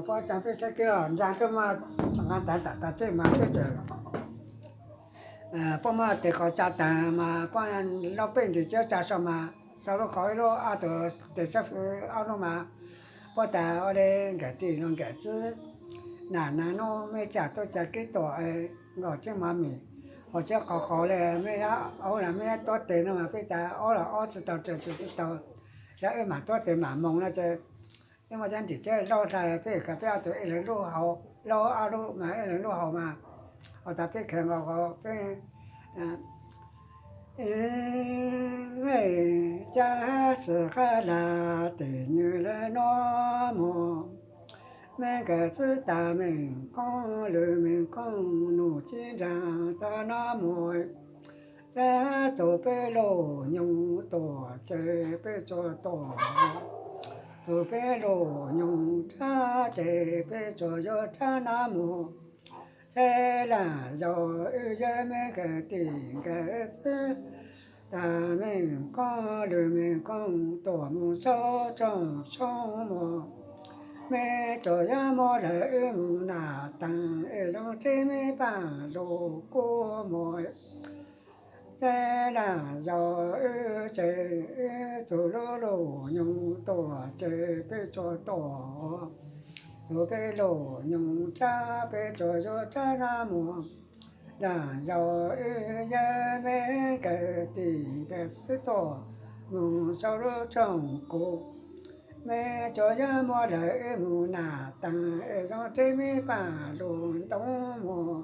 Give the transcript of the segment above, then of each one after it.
Poj tsav peb saib kiag los ntsa tuaj mas, nqa tav tam tas txij mas peb tseem, poj muab tes qos tsa taag mas poj laub peb ntim txiab tsa so mas, so lub qhov ib lub, ob tug tes xab fwb ob lub mas, poj tas ua le nkawm tim no nkawm txwb, nam nas nub mej tsa tuaj tsa kib tuam nkaus tseeb mov mim, hos tseeb qhov qhov le mej, aub las mej tuab tes no mas peb tas aub los aub tsi tau, tsi tsi tau, yog wb mam tuab tes mam moog no ces wb muaj cov ntim txiab laub dlai peb khaws peb ob tug ib leeg lub hau, laub ob lub mas ib leeg lub hau mas, hos tas peb khaws nkaus peb caj xwm qab lag tes nyws le nub mus, mej nkawm txwb tas meem koob lwm meem koob num txib nraag tas nub mus, txug peb lug nyoog tuam ces peb tsuas tuam, txug peb lug nyoog rab ces peb tsuas yuav rab nub mus, txheb laam yog wb yawg mej nkawm tim nkawm txwb tas meem koob lwm meem koob tuam mus saub tsoog tshoob mus, mej tsuas yuav muab lawv wb mus nam taag es zoo tib mej paaj lug kub mus, txheb laam yog wb ces wb txug lub lug nyoog tuam ces peb tsuas tuam, txug peb lug nyoog rab peb tsuas yuav rab nub mus, laam yog wb yawg mej nkawm tim nkawm txwb tuam mus saub lub tsoog kub, mej tsuas yuav muab lawv wb mus nam taag es zoo tib mej paaj lug ntoo mus,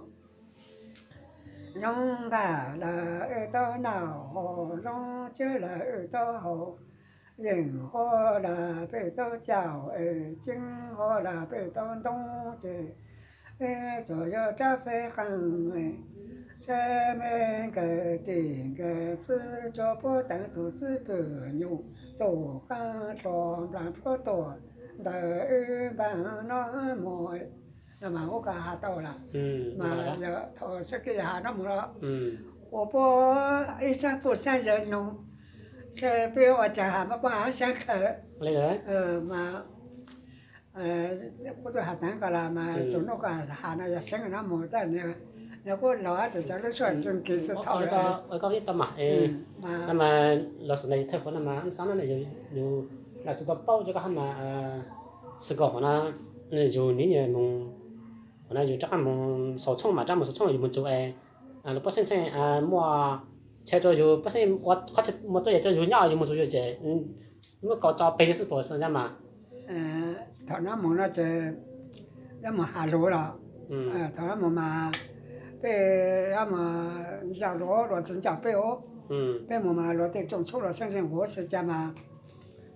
zoo npaam lawm wb tau noj hos zoo tswb lawm wb tau haus, yeem huv lawm peb tau caum es tseeb huv lawm peb tau ntoo ces peb tsuas yuav rab feb qeej, txheb mej nkawm tim nkawm txwb tsuas puab teev tug txwb pwm nyum txug qaab dlua nplaag plhuav tuam ntawm wb npaag nub mus. No mas kuv has tau lawm, mas yog thaum sawv kev yog has nub mus los, ua puab ib sab puj sab yawg nug, seb peb ua cas has mas puab has sab khawm, mas kuv tub has taag ko los mas txug nub ko has no yog seev nub mus tab, nws kuj los tus cov lub suab txuj kev xwb thaum, no mas los xav ntawd thawj qhov no mas xav no yus lam tsi tau paub cov ko hab mas, xwb ko hov no yus niaj mus, hov no yus rov qab mus xaus tshoob mas rov mus xaus tshoob yus mus txug es lub pab xeeb txheej muaj, tshe rua yus pab xeeb ua qhov chaw muaj tuab yas rua yus nyob yus mus txug yus ces muab kaus tso peg xwb puas xwb mas. Thaum nub mus no ces yuav mus has lug los, thaum nub mus mas peb yuav mus ncaum luag, luag tsi ncaum peb os, peb mus mas luag tej rooj tshoob luag xeeb zeeg nquag xwb cas mas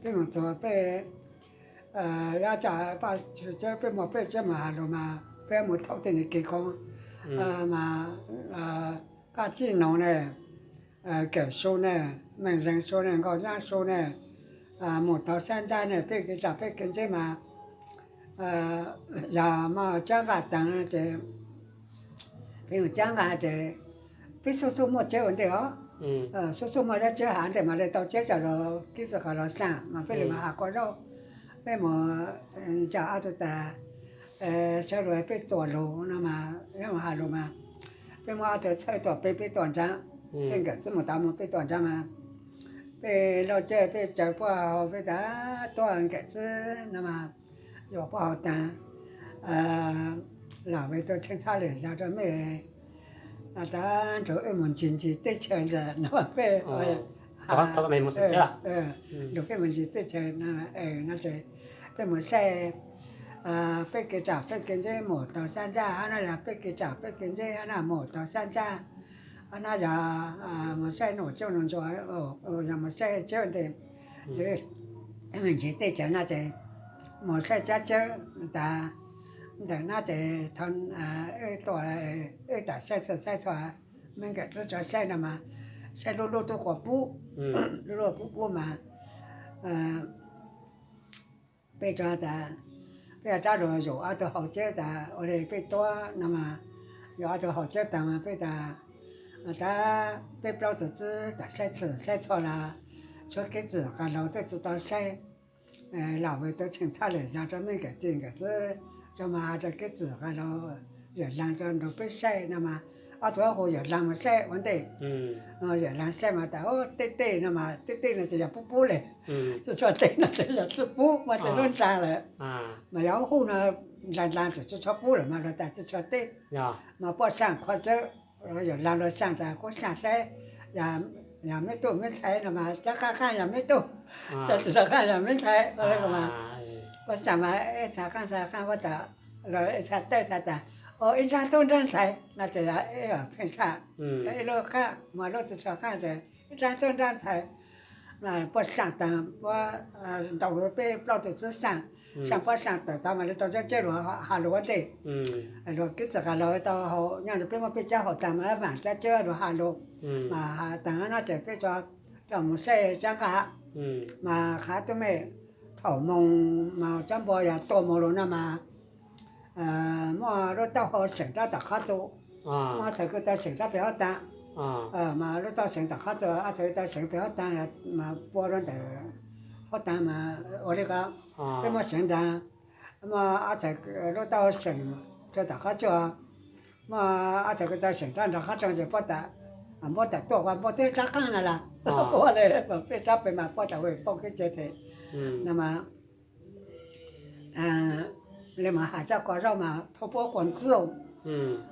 peb mus txug peb yuav tsa paj, peb muaj peb tsiab mus has lug mas peb mus thaum tej niag kev qoob mas Paj Txij Noog ne, Kawm Su ne, Meej Zeeg Su ne, Nkauj Nyab Su ne, mus tau sab nrab ne, peb kev tsa peb kev ntseb mas yog mas Tsaab Nqaj Teev ces peb mus Tsaab Nqaj ces peb xub xub muaj tsiab ua ntej os, xub xub muaj tsiab has ntej mas le tau tsiab tsa los kib txij qhov los saaj mas peb li mas has kua zaub, peb mus tsa ob tug tas sawv lug peb tuam lug no mas, yuav mus has lug mas peb muab ob tug txhawb tuam peb, peb tuam nrab, peb nkawm txwb mus tav mus peb tuam nrab mas peb lauj cawv peb caws puab hau peb tas tuab nkawm txwb no mas yuav puab hau taag, lam peb tug tsheej txhab lem yog rua mej tas nrug wb mus ntsis ntsis teb chaws ntawm no peb, nrug peb mus ntsis teb chaws no, peb mus saib peb kev tsa peb kev ntseb mus tau sab nrab hab no, yog peb kev tsa peb kev ntseb hab no mus tau sab nrab hab no, yog mus saib num coj num ntsuag, yog mus saib tsiab ntej, ntsis teb chaws no ces mus saib tsab cawb tas ntawm no ces thaum wb tuam, wb tam saib txhua saib txhua, mej nkawm txwb tso saib no mas saib lub lub tub quas pub, lub lub pub pub mas peb tso tas peb rab lug yus ob tug haus tsiab tas ua le peb tuab no mas, yus ob tug haus tsiab taag mas peb tas, tas peb plaub tug txwb tam saib txhua saib txhua los tshuav kev txwm qas laug twb tsi tau saib. Laus tub txheej thaj lwm zag rau mej nkawm tij nkawm txwb, rau mas has rau kev txwm qas los yawm laag rau nrug peb saib no mas, ob tug hu yawm laag mus saib ua ntej. Yawm laag saib mas tas tej tej no mas tej tej no ces yog pub pub le, tsi tshua tej no ces yog tsi pub mas ces lub nraag lawm. Mas yog ub hu no nraag nraag tseem tsi tshua pub lawm mas lug tas tsi tshua tej. Mas puab xyaa qhov txawb, yawm laag lug xyaa tas kuv xyaa saib, yog meb tub meb ntxhais no mas rov qaab yog meb tub, tsi tshua qaab yog meb ntxhais. Puab xyaa mas ib txha qaab txha qaab puab tas, ib txha tawb txha tas, ib nraag tub nraag ntxhais no ces yog ib pheej tshaj, ib lub qaab mas lub tsi tshua qaab ces ib nraag tub nraag ntxhais. Puab xyaa taag puab ntaus peb plaub tug txwb xyaa, xyaa puab xyaa tawm tau mas le tau cab cab lug has lug ua ntej. Lug kev txwm qas los tau hauv nyob rua peb muab peb cab hauv taag mas vaam cab cab lug has lug, mas has taag no ces peb tso mus saib cab nqaj, mas qha tub mej thaum moog mas cov npua yog tuaj moog lug no mas muaj lub taub hau seem rab tom qhov txus, muaj txhais kwv tau seem rab pem huab taag, mas lub taub hau seem tom qhov txus, ob txhais kwv tau seem pem huab taag, mas pua rau ntawm huab taag mas ua le ko, peb muaj seem nraag, muaj ob txhais, lub taub hau seem rau tom qhov txus, muaj ob txhais kwv tau seem rab nrog qhov rooj ces puab tas, npua tawm tuaj ua npua teb rab qaab na las, puab le peb rab pem mas puab tas ua poob kev cai txhij no mas le mas has coj kua zaub mas thov puab kua ntxwb,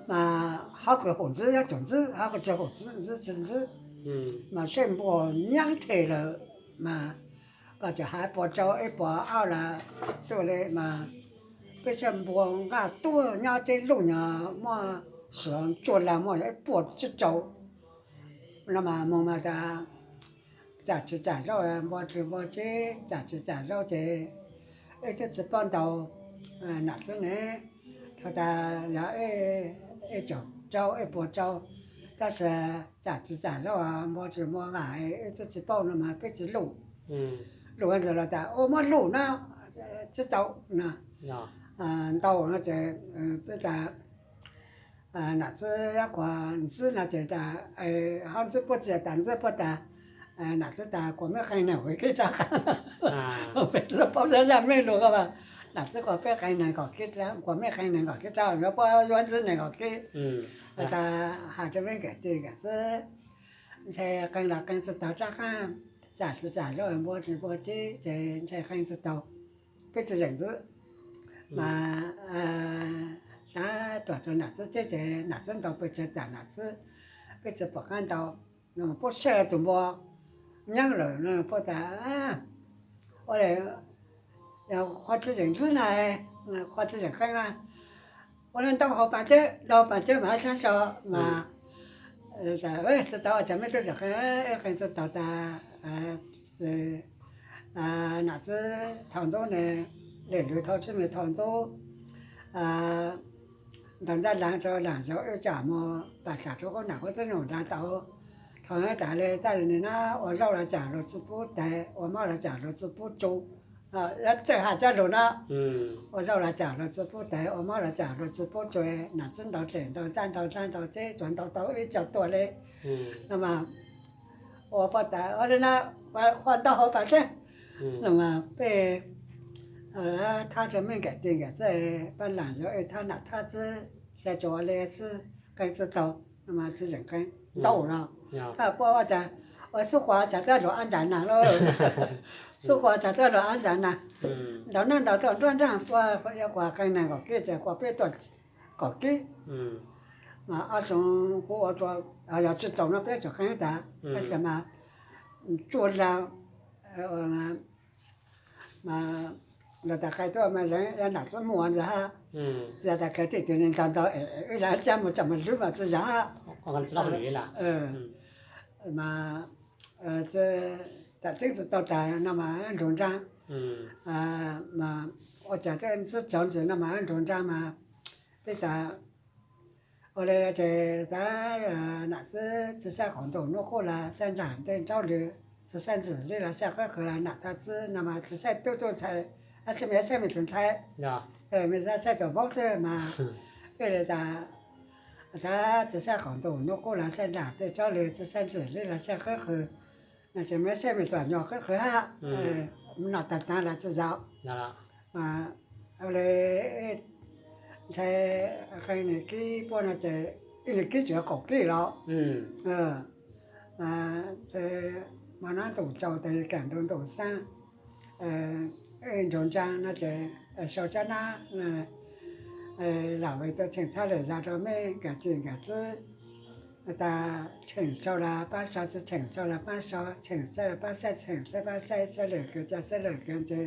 mas hov kws haum ntxwb yuav tsum ntxwb, hov kws tsi haum ntxwb tsi ntxwb. Mas saib npua nyaab them lawm mas koj tseem has puas rau ib puas ob las tuaj le mas peb saib npua nqaj tuaj nyob teb luj nyog muaj suav tsuag laag muaj ib puas tsib rau no mas moog mas tas tsam tsis tsam zaub, npua tsis npua tseb, tsam tsis tsam zaub ces wb twb tsis paub ntau. Nam txwb ne, thaum tas yog ib caum rau ib puas rau, tab sis tsam tsis tsam zaub, npua tsis npua nqaj, wb twb tsis paub no mas peb tsis luj. Luj ntawd los tas ua muab luj no tsis tau no, ntau no ces peb tas nam txwb yuav kua ntxwb no ces tas hov ntxwb puab txias tas ntxwb puab tas, nam txwb tas kua meb qee neeg kib rab qaab, peb tsis paub zaj mej lug ko mas, nam txwb kua peb qee neeg kom kib, kua meb qee neeg kom kib rab, yuav puab yuav ntxwb neeg kom kib. Tas has rau meb nkawm tij nkawm txwb, ntshe qee los qee tsis tau rab qaab, tsam tsis tsam zaub, npua tsis npua tseb ces ntshe qee tsis tau, peb tsis yeem ntxwb. Mas tab tom txug nam txwb tseb ces nam txwb ntau pes tsawg tsam nam txwb, peb tsis pom qab ntau. Puab saib tus npua nyaab lawm no puab tas ua le, qhov tsis yeem ntxwb na, qhov tsis yeem qee na, ua le ntau hauv paas tseb, ntau hauv paas tseb mas sab so mas tsis tau, tsam meb tub tseem qee, qee tsis tau tas nam txwb thaum ntxub ne, lwm lwm thaum tsib me thaum ntxub ntaus ntsab laag rau laam zaum wb tsam mus pam sam rau qub nam qub txwb num nraag tau. Thaum tas le taj li na, ua zaub los tsam luag tsi pub tais, ua mob los tsam luag tsi pub tsu. Yuav txawj has coj lug na, ua zaub los tsam luag tsi pub tais, ua mob los tsam luag tsi pub tsu, nam txwb ntau dlem ntau ntsab ntau dlaab ntau tseb tsuas ntau tau ib co tuaj le no mas ua puab tas ua le na, qhuas ntau hauv paas tseb no mas peb thab rau mej nkawm tij nkawm txwb, pab laam zaum wb thab nam thab txwb, tsuas ua le xwb, qee tsis tau no mas tsis yeem qee ntau no. Puab ua cas, ua xub quas tsam tuaj luag ab ntsam nag lauj, xub quas tsam tuaj luag ab ntsam nag, ntau nag ntau tuaj nruab nraag, puab yuav quas qee neeg kom kib ces quas peb tuaj kom kib. Mas ob xyoo kuv ua rua, yog tsis txaus no peb tseem qee tas, tab sis mas tsuaj laag mas luag tas qee tuaj mas yeej yog nam txwb muaj ntag hab, tsis yog tas khaws tej tus neeg ntau ntau es wb laag cab mus tsom mus hlwb mas tsis yog hab. Mas tam tseeb tsis tau tas no mas nrug nraag, mas ua cas twb ntxwb tsaus ntsis no mas nrug nraag mas peb tas ua le ces tas nam txwb tsis saib qaum ntuj hnub qub los saib nraag ntej nraub lwg, tsis saib ntxwm lij los saib qwb qwg los nam thaj txwb no mas tsis saib tub tug ntxhais, ab tsi me saib me tug ntxhais, me saib saib tus vaub xwb mas wb le tas, tas tsis saib qaum ntuj hnub qub los saib nraag ntej nraub lwg, tsis saib ntxwm lij los saib qwb qwg no ces me saib me txom nyom qwb qwg hab. Noj tag tag los tsis zaum. Mas li ntshai qee nws kib puab no ces ib nws kib tsuas kaum kib los. Mas nab ntuj tsaus tes kam ntuj ntuj xaab, nrug ntsaa no ces sau tsab nab lam ve tuaj tsheem txhab lem zog rau mej nkam txij nkam txwb. Tas tsheem sau los pab sau, tsis tsheem sau los pab sau, tsheem saib los pab saib, tsheem saib pab saib, saib lwm kws ca saib lwm kws ntse,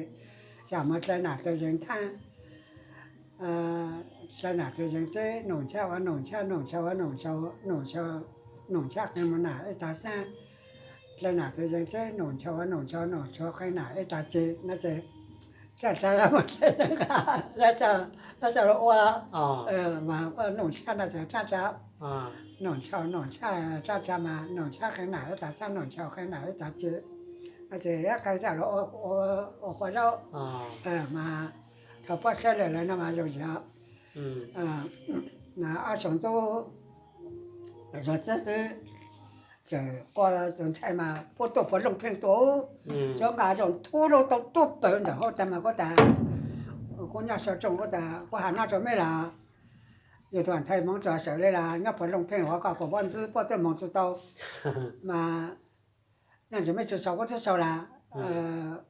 yam muaj dlai nam tug yees thaaj, dlai nam tug yees tseb, num nchaj ua num nchaj, num nchaj ua num nchaj, num nchaj, num nchaj qee nam ib tag xaab, dlai nam tug yees tseb, num nchaj ua num nchaj, num nchaj qee nam ib tag ci no ces, tsaaj tsav muaj dlai yees nqa, dlaab tsi los ua, mas num nchaj no ces tsaaj tsav, num nchaj, num nchaj tsaaj tsav mas num nchaj qee nam ib tag xaab, num nchaj qee nam ib tag ci no ces yog qee tsaaj los ua qhua zaub. Mas thaum puab saib lawm lawm no mas zoo yam ob xyoo ntxub, zug txib fwb, txawm quaj tus ntxhais mas puab tuaj puag Looj Pheej tuaj, cov nqa zoo thub lug tau tuaj pawg ntawm huab tag mas kuv tas, kuv nyob sau tsoog kuv tas kuv has nab rau mej las, yug tug ntxhais Hmoob Txos Sawm le las nyob puag Looj Pheej hov koj kuas vaj ntxwb puab tuaj moog tsis tau, mas nyob ntsis mej tsis sau kuv twb sau las,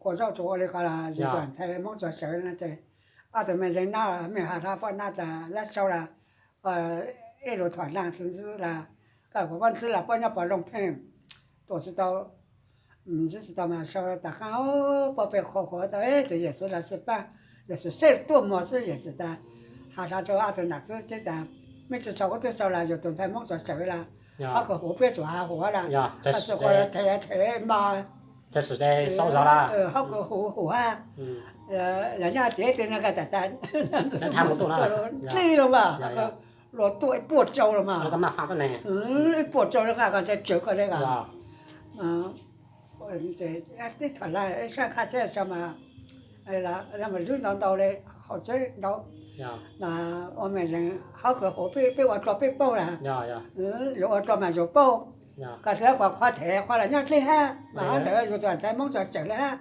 kuas zaub tsuas ua li ko las yug tug ntxhais Hmoob Txos Sawm no ces ob tug mej zeeg nab mej has rau puab nab tas lab sau las, ib lug thuam laaj txiv ntxwb las, koj kuas vaj ntxwb las puab nyob puag Looj Pheej tuaj tsis tau, ntxwb tsis tau mas sau tas qaab puab pheej qhuas qhuas tau tes yawm txiv los xij paab, yawm txiv saib tuaj mog xwb yawm txiv tas, has rau ob tug nam txiv ces tas, mej tsis sau kuv twb sau las yug tug ntxhais Hmoob Txos Sawm las, hab kws huv peb tsuas has huv las, koj tsis quas them them mas, hab kws huv huv hab, los nyob tim ti no koj tas tas, dlib lug mas, luag tuaj ib puas tsau lug mas, ib puas tsau lug nqa koj ntshe tsawv koj le koj. Tib thaum lawm ib sab qha tsheb sau mas, lub ntau ntau le, haus tsheb ntau, mas ua mej zeeg hab kws huv peb, peb ua dlua peb paub las, yug ua dlua mas yug paub, koj txhad kuas qhua them qhua los nyob dleb hab mas hab ntawd yug tug ntxhais Hmoob Txos Sawm le hab,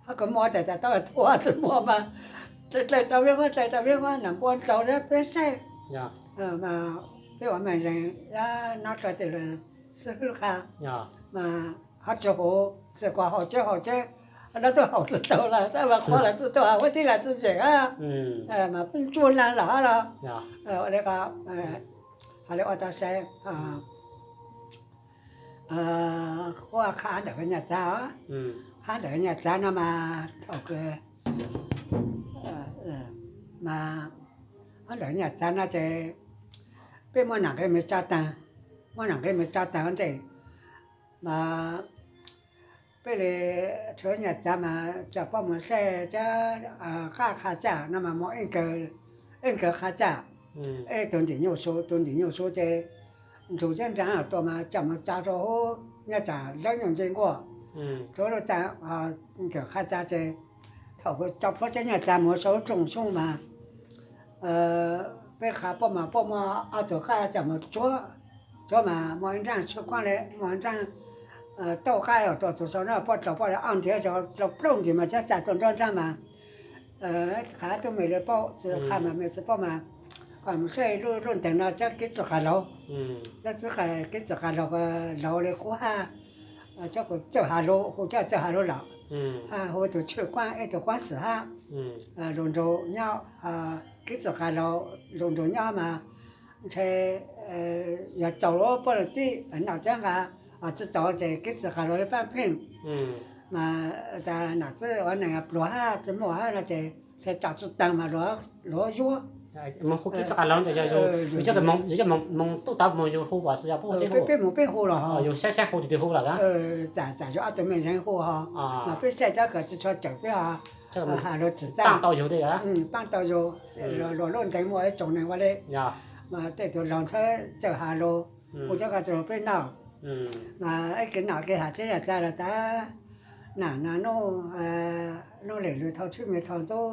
hab kws muaj txhais tas tau tuaj tsis muaj mas, dlai tau vib huab dlai tau vib huab nam npua ntxaus le peb saib, mas peb ua mej zeeg yog nov dlua tej lug xib hwb qha, mas hab tsis huv txhad kuas haus tsheb haus tsheb, nov txuj haus tsis tau las tab mas qhua los tsis tau, huab tsheb los tsis zeem hab, mas peb ntsuag laag los hab los, ua li ko, hab li ua tau saib, huab qha ntawm nyaj txav os, qha ntawm nyaj txav no mas thaum kws, mas qha ntawm nyaj txav no ces peb muab nam nqe mej tsa taag, muab nam nqe mej tsa taag ua ntej, mas peb le tshuav nyaj txav mas tsa puab mus saib cov qab qha txaj no mas muaj ib nkawg qha txaj, ib tug ntim nyuj su, tug ntim nyuj su ces nrug cov nraag tuaj mas coj mus tsa rau huv nyob tsaam lawv nyuj nce nkuaj, rau lub txaj nkawg qha txaj ces thaum kws tso plhuav cov nyaj txav mus sau rooj xyoob mas peb qha puab mas puab muab ob tug qab coj mus tsuav, tsuav mas muaj ib nraag tshuaj kuab le, muaj ib nraag tauj qab tuaj txug sau no puab dlaus puab le ob ntiav sau dlaus plaub ntiav mas cov txaj tuaj nruab nraag mas qha tub mej le paub, tsis qha mas mej tsis paub mas, koj mus saib lub ntees no cov kev txwj qas laug, cov txwj qas, kev txwj qas laug, laug le qub hab, cov kuv txawj has lug, hu cov txawj has lug los, hab hu ib tug tshwj kuab ib tug kuab xwm hab, lug nrug nyob, kev txwj qas laug lug nrug nyob mas ntshe yog txaus lub puab lug tib noj tsev nqa, tsis txaus ces kev txwj qas laug le paab pheej mas tas nam txwb ua neeg pluag hab tsis muaj hab no ces tso tsis taag mas luag yuav. Mus hu kev txwj qas laug ces yog yug coj moog tub tav moog yug hu as, peb mus peb hu los, yug saib saib hu tus twg hu los, txawm yug ob tug mej zeeg hu ho, mas peb saib cov kws tsis tshua cawm peb ho, has lug txim txaj, paab tau yug, luag lub ntees muaj ib tsoom neeg ua le, mas tej tug laug ntxhawb txawj has lug, hu cov kws tsis lug peb noj, mas ib kev noj kev has teb yog tas los tas, nam nas nuj, nuj lem lug thau tshwb me thau ntxub,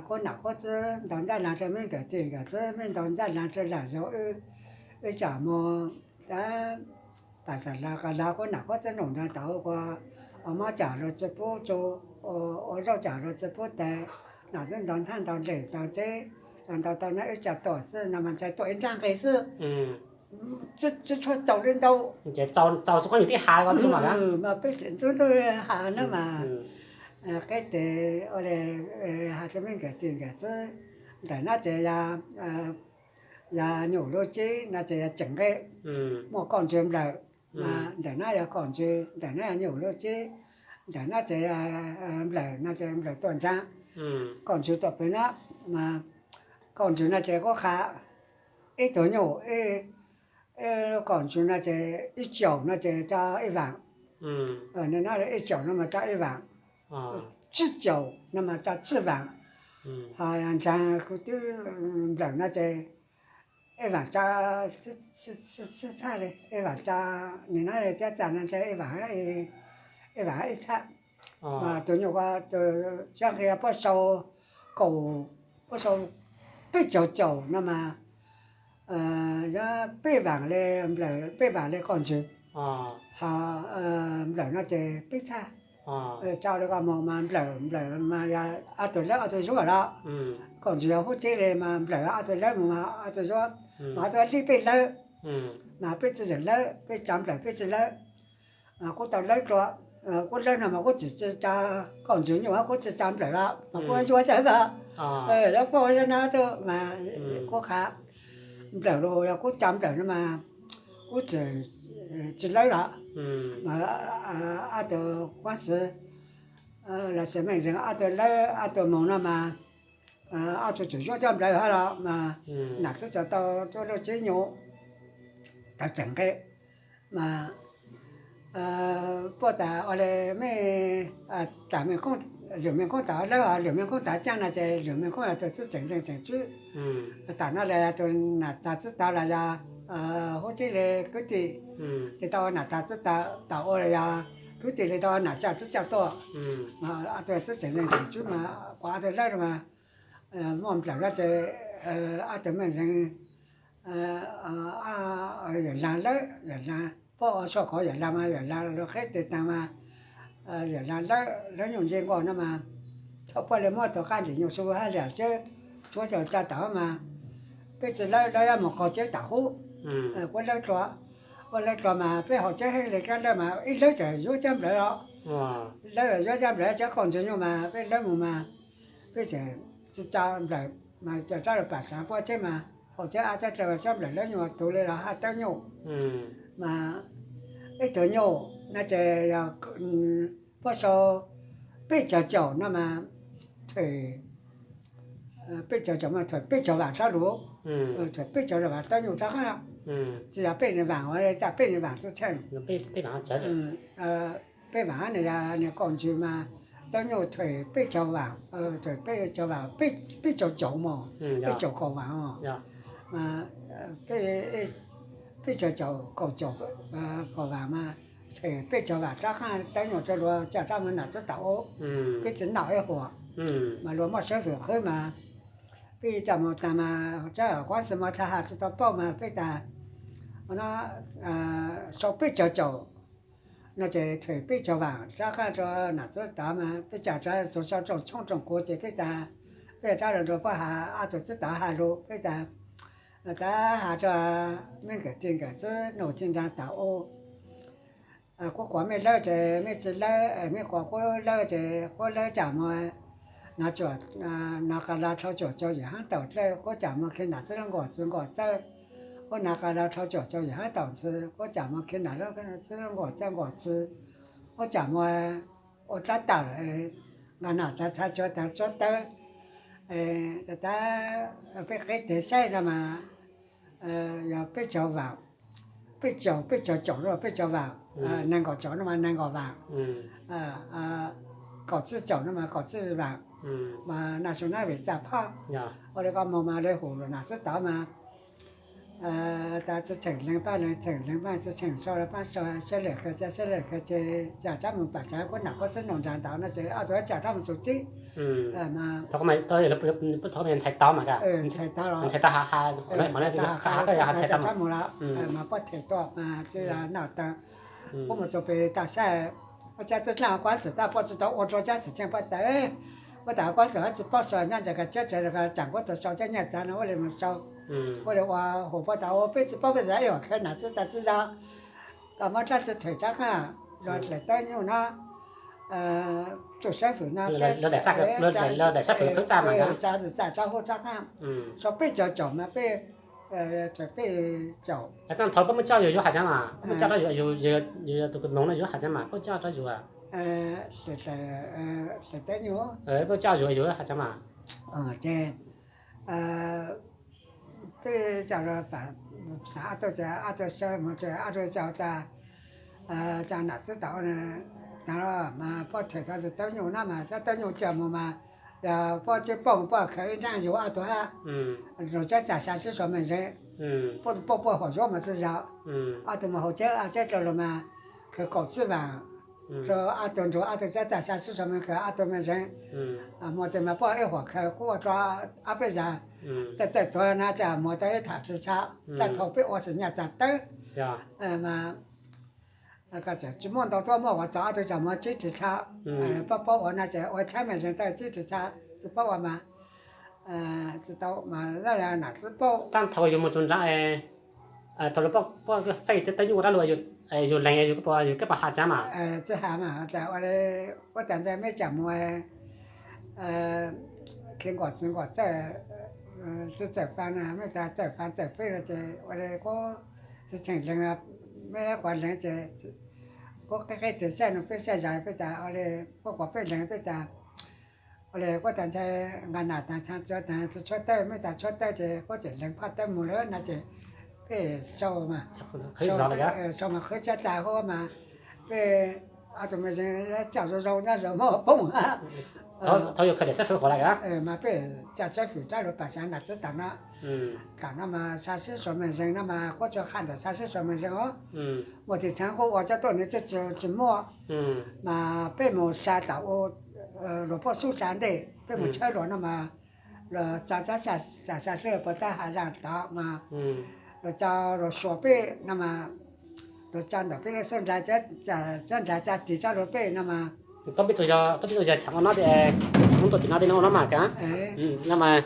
kuv nam kuv txwb ntaus ncaj nraag rau mej nkawm txij nkawm txwb, mej ntaus ncaj nraag rau laam zug wb, wb tsaam moog, tas, tas sam laug qas laug kuv nam kuv txwb num nraag tau kuv ua mob cas los tsis pub tsu, ua zaub cas los tsis pub tes, nam twb ntaus nthaj ntaus ntes ntaus teb, ntaus tau na ib tsam tuam xwb no mas ntshai tuam ib nrab nqi xwb. Tsis tshua txaus li ntau. Ces txaus txaus tsis quab nyuj tib ha ko mas peb tseem ntxub ntuj ha na mas qeb tes ua li has rau me nkawm txiv nkawm txwb, ntawm na ces yog nyuj lub cib no ces yog tseem nqi, muaj kauj ntswg nplawm, ntawm na yog kauj ntswg, ntawm na yog nyuj lub cib, ntawm na ces nplawm no ces nplawm tuaj nrad, kauj ntswg tuaj pem na, mas kauj ntswg no ces kuj qha ib tug nyuj, kauj ntswg no ces ib caum no ces tso ib vaam, ib caum no mas tso ib vaam, tsib caum no mas tso tsib vaam, ho nrad kuv twb nplawm no ces ib vaam tso txhij txhaj li, ib vaam tso nim no li cov txaj no ntshe ib vaam, ib vaam ib txhaj. Mas tus nyuj ko tus txiab nqi puab sau kaum, puab sau peb caug caum no mas yog peb vaam li nplawm, peb vaam li kauj ntswg, ho nplawm no ces peb txhaj. Tso li ko mus mas nplawm, nplawm mas yog ob tug lawb ob tug zuab los, kauj ntswg yog hub cib li mas nplawm ob tug lawb mus mas ob tug zuab, mas ob tug lij peb lawb, mas peb txwv tseem lawb, peb tso nplawm peb txwv lawb, kuj tau lawb dlua, kuj lawb no mas kuj tsis tso kauj ntswg nyuj, kuj tsis tso nplawm los mas kuj zuab tag ko. Yog pauj zog no tug mas kuj qha nplawm los yog kuj tso nplawm no mas kuj tsis, tsis lawb los, mas ob tug quab xwv los sis meej zeeg ob tug lawb ob tug mus no mas ob tug tseem zuab cov nplawm hab los mas nam twb tso tau tuab lub cib nyuj tau tseem nqi, mas puab tas ua li mej, tas lwm mej koob tas lawb, lwm mej koob tas caaj no ces lwm mej koob yog tus txwv tseem zeej tseem tswb. Tas no los yog tus nam tag txwb tag los yog hub cib li kwv tij li tau ua nam tag txwb tag, tau ua los yog kwv tij li tau ua nam tsa txwb tsa tuaj, mas ob tug txwv tseem zeej tseem tswb mas kuv ob tug lawb mas muaj nplawm no ces ob tug meej zeeg Yawm Laag lawb, Yawm Laag puab ua soj kov Yawm Laag mas Yawm Laag lug qheb tes taag mas Yawm Laag lawb, lawb nyuj nce nkuaj no mas thaum puab le muab tug qab ntim nyuj su hab liam tseb tshuab cov tsa tawm mas peb tsi lawb, lawb yuav mus qaug tseb tam hub. Puab lawb dlua, puab lawb dlua mas peb haus tseb heev le kab lawb mas ib lawb tseem yuav cab nplawm los, lawb yuav cab nplawm cov qaug ntsis nyuj mas peb lawb mus mas peb tseem tsi tsa nplawm mas cov rab lug pam sav puab tseb mas haus tseb ab tsab dlawg mas cab nplawm lawb nyuj tug le los hab tawb nyuj mas ib tug nyuj no ces yog puab sau peb caug caum no mas thwm, peb caug caum mas thwm peb caug vaam rab lug, thwm peb caug vaam tawb nyuj rab qaab, tsi yog peb vaam, tsa peb vaam tsi tsheej, peb vaam hab nws yog nws qaug ntsis mas tawb nyuj thwm peb caug vaam, thwm peb caug vaam, peb caug caum mog, peb caug kaum vaam os, peb caug caum, kaum caum, kaum vaam mas thwm peb caug vaam rab qaab tawb nyuj rua luag caj rab mus nam txwb tau ub, peb tsi noj ib huam mas luag muaj sab fwm qhwb mas peb coj mus taag mas tsab quab xwb mas txha has tsi tau paub mas peb tas no sau peb caug caum no ces thwm peb caug vaam rab qaab rua nam txwb tau mas peb coj rab txug sau rooj tshoob rooj kuv ces peb tas, peb rab lug nrug puab has ob tug txwb tau has lug peb tas, tas has rua mej nkawm tij nkawm txwb nug tsi nraag tas ub, kuv kuas mej lawb ces mej tsi lawb, mej kuas kuv lawb ces kuv lawb coj mus no, no qas los dlhau cuam cuag yim haab taum dlawb, kuv coj mus khi nam txwb lub nkuaj txwv nkuaj txawb, kuv no qas los dlhau cuam cuag yim haab taum ntxhw, kuv coj mus khi nam txwb lub nkuaj txawb nkuaj txwv, kuv coj mus ua dlaab tawm, nqa nam taag txha tsuag taag tsuab tawb, tas peb qhib tes saib no mas yog peb caug vaam, peb caug, peb caug caum no peb caug vaam, neeg nkaum caum no mas neeg nkaum vaam, kaum txwj caum no mas kaum txwj vaam, mas naj su nab vim txaj phab, ua le koj moog mas le hum nam txwb tau mas tas tsi tsheem leeg paab leeg, tsheem leeg paab tsi tsheem, sau leej paab sau, sab lem qhia tsi sab lem qhia tsi, caj rab mus pam tsav kuv nam kuv txwb nug nraag ntawd no ces ob tug caj rab mus txug txib. Ntshai tau, ntshai tau, ntshai tau, ntshai tau, ntshai tau mus los mas puab them tuaj mas tsi noj taag, kuv mus txug pem toj saib, Ua cab txwj dlaab kuav txwm tab puab tsi tau ua rua cab txwm tsheej puab tas, puab tas kuav txwm tsi paub sau nyob ntawm kag tsiab tsev kag tsaam kuab txwm sau cab nyiaj txav no ua li mus sau, ua li ua huv puab tas ua peb tsi paub peb txhaj ib huam khaws nam txwj tas txwj zag, koj muab dlaab txwj them rab qaab, los dlaim tawb nyuj no, tsuj sab fwm no, tsa txwm txaj rab huj rab qaab, sau peb caug caum mas peb, peb caum. Thaus puab muab coj yuav yuav has cab mas, puab muab coj rau yus, yus tus kws moog no yuav has cab mas puab coj rau yus, dlaim tawb nyuj, puab coj yuav yuav has cab mas. Ces peb coj, xaav ob tug ces ob tug sawv mus ces ob tug coj tas, coj nam txwj tau, tag los mas puab them tau tawb nyuj no mas, tawb nyuj coj mus mas, yog puab tsi paub puab khaws ib nraab yug ob tug hab, lug cab txag xya sib suav mej zeeg, puab puab huam yuav mas txwj zag, ob tug mus haus ceb ob ceb dlua lug mas, khaws kaum tsib vaam rau ob tug nrug ob tug cab txag xya sib suav mej khaws ob tug mej zeeg, muaj tej mas puab ib huam khaws kuj ua rua ob peb zag, tej tej tuag na ces muaj tau ib tham tsi tsha, dlaab thaus peb ua xwm nyaj txag tawb mas, tsi muaj ntau tuab muaj huam txog ob tug coj mus tsib ris tsha, paub paub ua no ces ua thaib mej zeeg tau tsib ris tsha, tsi paub ua mas, tsi tau mas, nam txwj paub. Taab thaus yug mus txug nraag, thaus puab fej tawb nyuj ua dab lug, yug leeg yug kab puas has cab mas? Tsi has mas, tas ua li, puab tas ntxhais mej coj mus khi nkuaj txiv nkuaj txawj, tsi txawj faa, mej tas txawj faa txawj feb no ces ua li kuv tsi tsheej leeg, mej quas leeg ces kuv qhib qhib tes saib no peb saib zag peb tas ua li, puab quas peb leeg peb tas ua li kuv tas ntxhais nqa nam tas txhua tawb, mej tas tshuab tawb ces kuv tseem leeg phaj tawb mus lawm no ces peb sau mas, sau mas qhwv cab txag huv mas, peb ob tug mej zeeg coj zoo zoo nyob zoo mob poob. Thaus yug khaws daim xab fwm quas lawm mas peb coj xab fwm rab lug pam xaav nam txwj tam no, tam no mas xya sib suav mej zeeg no mas kuv tsuas qha ntawm xya sib suav mej zeeg os. Muaj tim txheeb kuj ua cov tuaj nwg tsi muaj, mas peb mus xya tam u, luag puab xub xya ntej peb mus tshawb luag no mas, luag txag cov xya sib puag tab has zaj tod mas, luag txag luag suav peb no mas, luag txag ntawm peb lub xub nraag, cov nraag txag ris rab lug peb no mas. Koj peb tug yog tshav no, tshav no tuaj tim no tej no no mas ka, no mas,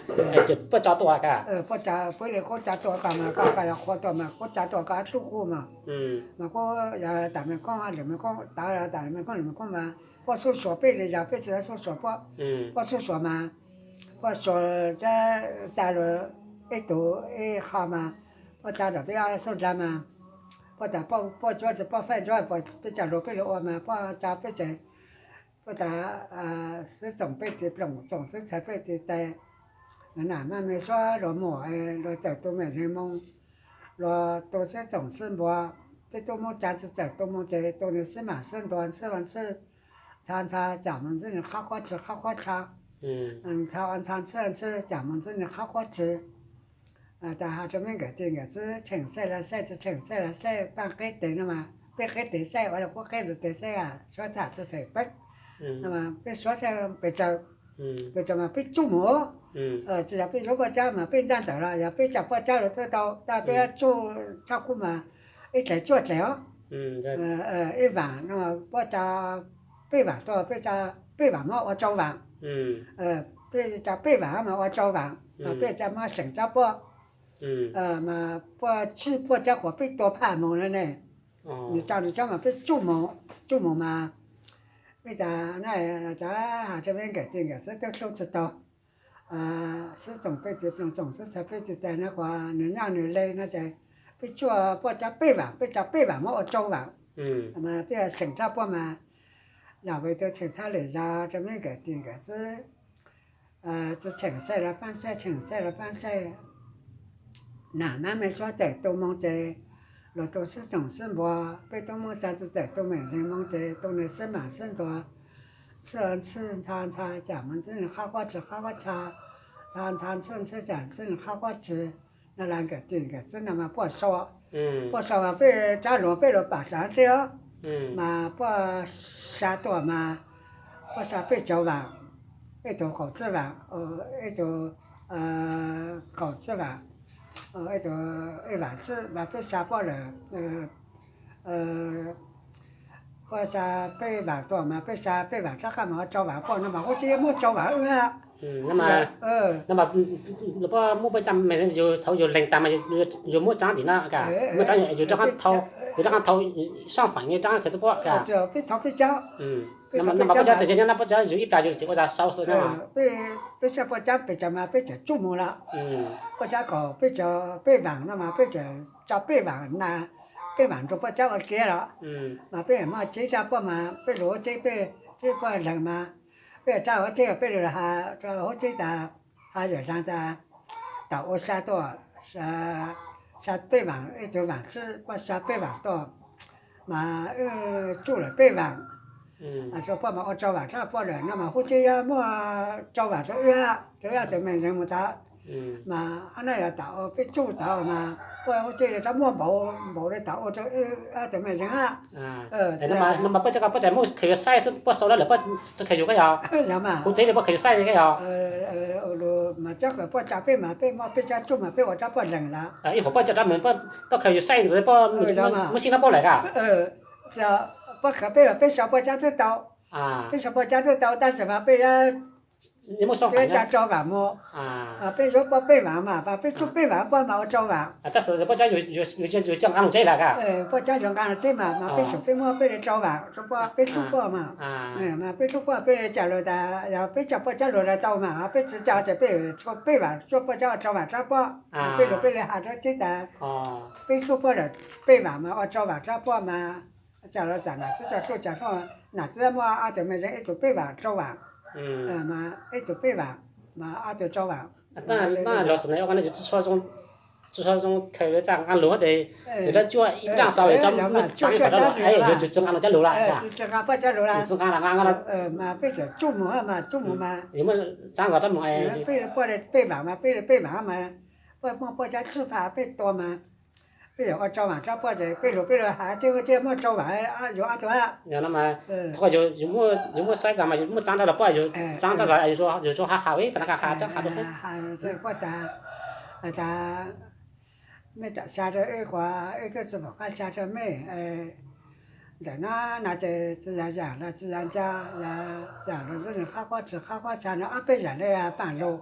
puab txag tuaj ka, puab txag puab li kuv txag tuaj koj mas koj yog qhua tuaj mas kuv txag tuaj koj hlub kuv mas, mas kuv yog tam mej koob lwm mej koob, tawv tam mej koob lwm mej koob mas puab xub suav peb li yog peb tsi xub suav puab, puab xub suav mas, puab suav txag luag ib tug ib qho mas, puab txag ntawm peb xub nraag mas, puab tas puab cuab tsi paub faib ntsuab, peb coj luag peb lug ua mas puab txag peb tsev, puab tas xwb txoom peb tiv plooj, txoom xwb txhais peb tiv tais, nam mab me suab luag muaj, luag txawm tu mej zeeg moo, luag tu xwb txoom xwb npua, peb tub moob txag tsi txawm tu moo ces tu nwg xwb mam xwb ntua, xwb ua ntxhwb, ntxha ntxha cam mus ntxwb nwg qhab quab tsi qhab quab tsha, ntxha ua ntxha ntxhwb ua ntxhwb cam mus ntxwb nwg qhab quab tsi. Tas has rua meb nkawm tis nkawm txwb tsheem saib los saib, tsi tsheem saib los saib, paab qeb tes no mas peb qeb tes saib ua li kuv qeb ntxwg tes saib, suav txham tsi them peeb, peb suav saib pes tsawg, pes tsawg mas peb tsuj mus, tsi yog peb yuav puab cab mas peb ntsaj ntawm los yog peb coj puab cab los twb tau, tab peb tsuj tshaj kub mas ib dlaim cuaj dlaim os. Ib vaam no puab tsa peb vaam tuaj, peb tsa peb vaam muab ua rau vaam, peb tsa peb vaam mas ua rau vaam, mas peb tsa muab seem rab puab, mas puab tsib puab cab quas peb tua phaj moog no ne. Nwg tsa nwg cab mas peb tsuj moog, tsuj moog mas peb tas, tas has rua peb nkawm tis nkawm txwb tub hlub tsi tau, xwb txoom peb tiv plooj, txoom xwb txhais peb tiv tais no quas nwg nyob nwg le no ces peb tsuj puab cab peb vaam, peb tsa peb vaam muab ua rau vaam, mas peb seem rab puab mas, yog peb tug tsheem txhab lwm yog rua meb nkawm tis nkawm txwb tsi tsheem saib los paab saib, tsheem saib los paab saib. Nam mab me suab txawm tu moo ces luag tu xwb txoom xwb npua, peb tub moob tsa tsi txawm tu mej zeeg moo ces tu nwg xwb mam xwb ntua, ntxhwb ntxhwb ntxha ntxha cam mus ntxwb nwg qhab quab tsi qhab quab tsha, ntxha ntxhwb ntxhwb cam ntxwb nwg qhab quab tsi. No las nkawm tis nkawm txwb no mas puab sau, puab sau mas peb rab luag peb lug pam sav teb os, mas puab sa tuaj mas puab sa peb caug vaam, ib tug kaum tsib vaam, ib tug kaum tsib vaam, ib tug ib vaam tsib mas peb sa puab lawm, Puab xa peb vaam tuaj mas peb xa peb vaam rab qab mas ua rau vaam puab no mas huv tsi muaj rau vaam wb. Puab muaj peb caj me, thaum yug leeg tas mas yug muab tsaab tim no, muab tsaab yug rab qaab thau, yug rab qaab thau soob feem rab qaab khaws tuaj puab. Peb cov txawm yog nyob na puab cov yug ib plag yug tseem ua zag sau xwb na. Peb saib puab cab pes tsawg mas peb tseem tsuj mus lawm. Puab cab kom peb cov peb vaam no mas peb tseem tso peb vaam na, peb vaam nrug puab cab ua kiag lawm. Mas peb muaj tsev rab puab mas peb lug huv tsev, peb tsev puab leeg mas peb rab huv tsev peb lug has rau huv tsev tas, has yawm laag tas, tau ua xa tuaj, xa peb vaam, ib tug vaam xwb puab xa peb vaam tuaj, mas wb tsuj lawm peb vaam. Rau puab mas ua rau vaam rab puab lawm no mas huv tsev yuav muaj rau vaam rau wb, rau wb ob tug mej zeeg mus tod. Mas hab no yog tas peb tsuj tod mas puab huv tsev rab muaj npaum, npaum li tas ua rau wb ob tug mej zeeg hab. No mas puab tseem, puab tseem muaj khaws yug saib xwb, puab sau lawm puab tseem khaws yug koj yog? Huv tsev li puab khaws yug saib koj yog? Mas cov kws puab tsa peb mas peb muab peb cab tsuj mas peb ua rab puab leeg lawm. Ib qhov puab coj rab mus, puab khaws yug saib ntxiv, puab muab sib nab paub lawm a? Puab khaws peb mas peb sau puab cab twb tau, peb sau puab cab twb tau tab sis mas peb peb cab rau vaam mus, peb yuav puab peb vaam mas, mas peb tsuj peb vaam puab mas ua rau vaam. Tab sis puab cab yug coj nqaa lug tsev lawm a? Puab cab yuav nqaa lug tsev mas, mas peb tseem peb muab peb li rau vaam rau puab, peb hlub puab mas. Mas peb hlub puab peb li caj lug tas yog peb coj puab cab lug lawm tau mas, peb tsi coj ces peb tshuav peb vaam, tshuav puab cab ua rau vaam rab puab. Peb lug peb li has rau tsev tas peb hlub puab lawm, peb vaam mas ua rau vaam rab puab mas. Coj lug txam nam txiv coj hlub coj hlub, nam txiv muab ob tug mej zeeg ib tug peb vaam rau vaam, ib tug peb vaam, mas ob tug rau vaam. Los xwm na, yus tsi tshua zoo khaws txaj nqaa lug ces yus rab cuab ib nraab xaus yus rab muab txaa ib qhov rab los, yus tsi nqaa lug cab lug lawm, tsi nqaa lug nqaa, mas peb tseem tsuj mus mas, tsuj mus mas, yus muab txaa zog rab mus, peb vaam mas peb li peb vaam mas, puab muab puab cab txhij pha peb tua mas, peb yuav ua rau vaam rab puab ces peb lug peb lug has tseeb, huv tseeb muab rau vaam yus ob tug. Yog no mas, yus muab saib tas mas yus muab txaa rab los puab, yus txaa rab zog, yus tsuas has has ib pab na, has has rab has rau xwb. Puab tas, tas mej tam xa rau wb kuas wb twb tsi pom qab xa rau mej. Ntawm no no ces tsi yog yaam los tsi yog ntsa, yog yaam los txwj nwg qab quab tsi qab quab xa no ob peb yaam le paaj lug.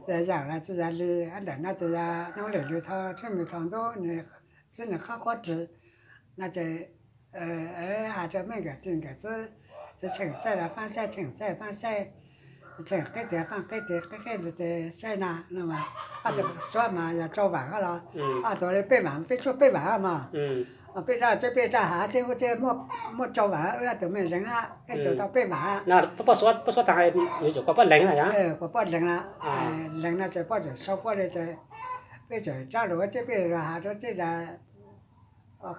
Tsi yog yaam los tsi yog li, ntawm no ces yog noob lwm lug tho thwj mws thaus ntub, txwj nwg qab quab tsi no ces has rua mej nkawm txij nkawm txwb, tsi tsheej saib los faab saib, tsheej saib faab saib, tsi tsheej qeb tiag faab qeb tiag, qeb qeb ntxiv ces saib na no mas, ob tug suab mas yog rau vaam los, ob tug li peb vaam, peb tshuaj peb vaam mog. Peb rab tseeb peb rab hav tseeb huv tseeb muaj rau vaam, wb ob tug mej zeeg hab, ib tug tau peb vaam. Puab suab taag, kuas puab leeg na, kuas puab leeg na, leeg no ces puab tseem sau puab li ces peb tseem rab lug huv tseeb peb lug hav rua tseeb tas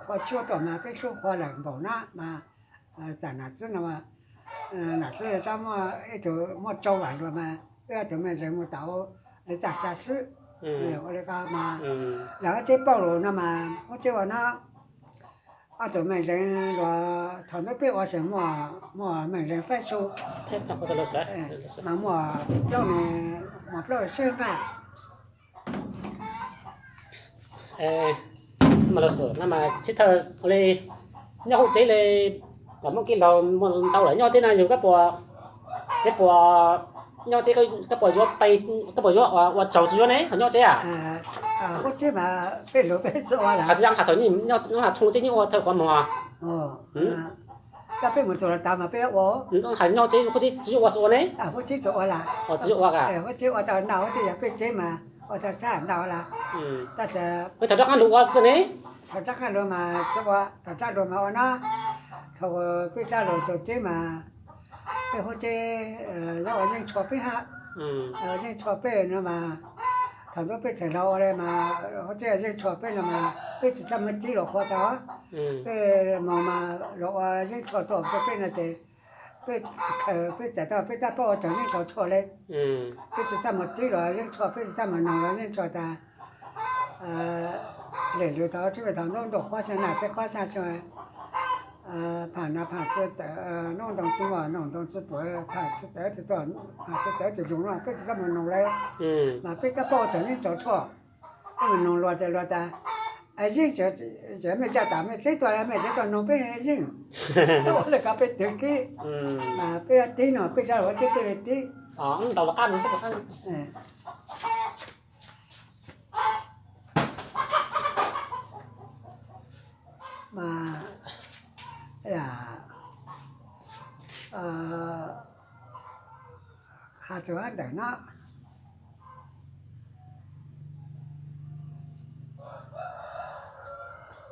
qhua tshuaj tuaj mas peb hlub qhua lawm npaum no mas, txam nam txwb no, nam txwb rab muaj ib tug muaj rau vaam luas mas wb ob tug mej zeeg mus tau li txaj sa swb. Ua li ko mas, lawv huv tseeb paub lug no mas huv tseeb ua no, ob tug mej zeeg luas thaus ntub peb ua xwb muaj, muaj mej zeeg faib su, mas muaj plaub, muaj plaub sib nqaj. Mas los xwm no mas sib thawj ua li, nyob huv tseeb li, kom Moob Kib laug muaj ntau lawm nyob tseeb na yug koj puas, koj puas nyob tseeb, koj puas yuav peb, koj puas yuav ua tsaug tsi yuav ne ho nyob tseeb a? Huv tseeb mas peb lug peb tsi ua, has tsi yog has thaum nyob tshoob tseeb nyob ua thawj qhov moog. Peb mus txug lawm tas mas peb ua, has nyob tseeb huv tseeb tsi yuav ua xwb ua ne? Huv tseeb tsi ua lawm, huv tseeb ua tau noj, huv tseeb yog peb tseeb mas ua tau sab noj lawm. Tab sis peb thaum rab qaab lug ua xwb ne? Thaum rab qaab lug mas tsi ua, thaum rab lug mas ua no, thaum peb rab lug txug tseeb mas peb huv tseeb yuav ua yeeb tshuaj peb hab. Yeeb tshuaj peb no mas, thaum ntxov peb txheem laug ua le mas huv tseeb yeeb tshuaj peb no mas peb tsi txaj muag tib luas qhua tau. Peb moog mas luas ua yeeb tshuaj tuaj rau peb no ces peb, peb txawm tau peb tab paub ua tsaug yeeb tshuaj le. Peb tsi txaj muag tib luas yeeb tshuaj, peb tsi txaj muag noog luas yeeb tshuaj tas lwm lwm thaum tsi peb thaum ntxov nruab qhuab xyoo naj peb qhuab xyoo xyoo, phaam no phaam tsi tawv, noob ntoo tsi muaj noob ntoo tsi puam, phaam tsi tawv tsi tuaj, phaam tsi tawv tsi lug no peb tsi txaj muag noog le. Mas peb tab paub ua tsaug yeeb tshuaj, peb mus noog luas ces luas tas Yeej, mej caj tas mej teb tuaj, mej teb tuaj noog peb yeej. Ua le koj peb twg kib, mas peb tib no peb rab luag teb peb li tib. Mas qha txug ntawm no,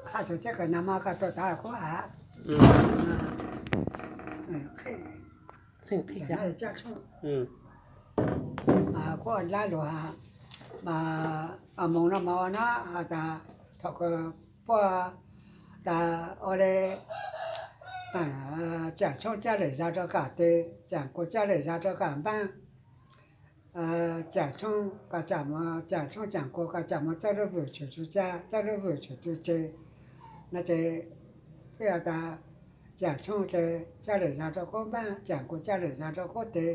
qha txug teb kawm nag hmo koj tuaj tod kuv has, kuv ua dab lug has, mas moos no mas ua no has tas thaum kawg puag tas ua le, Caam Tshoob cab lwm zag rau kam tes, Caam Kuas cab lwm zag rau kam npaab. Caam Tshoob, Caam Tshoob Caam Kuas koj cam moog txawb lub vwm tshwm tug ca, txawb lub vwm tshwm tug ceg. No ces peb has tas Caam Tshoob ces cab lwm zag rau kuab npaab, Caam Kuas cab lwm zag rau kuab tes,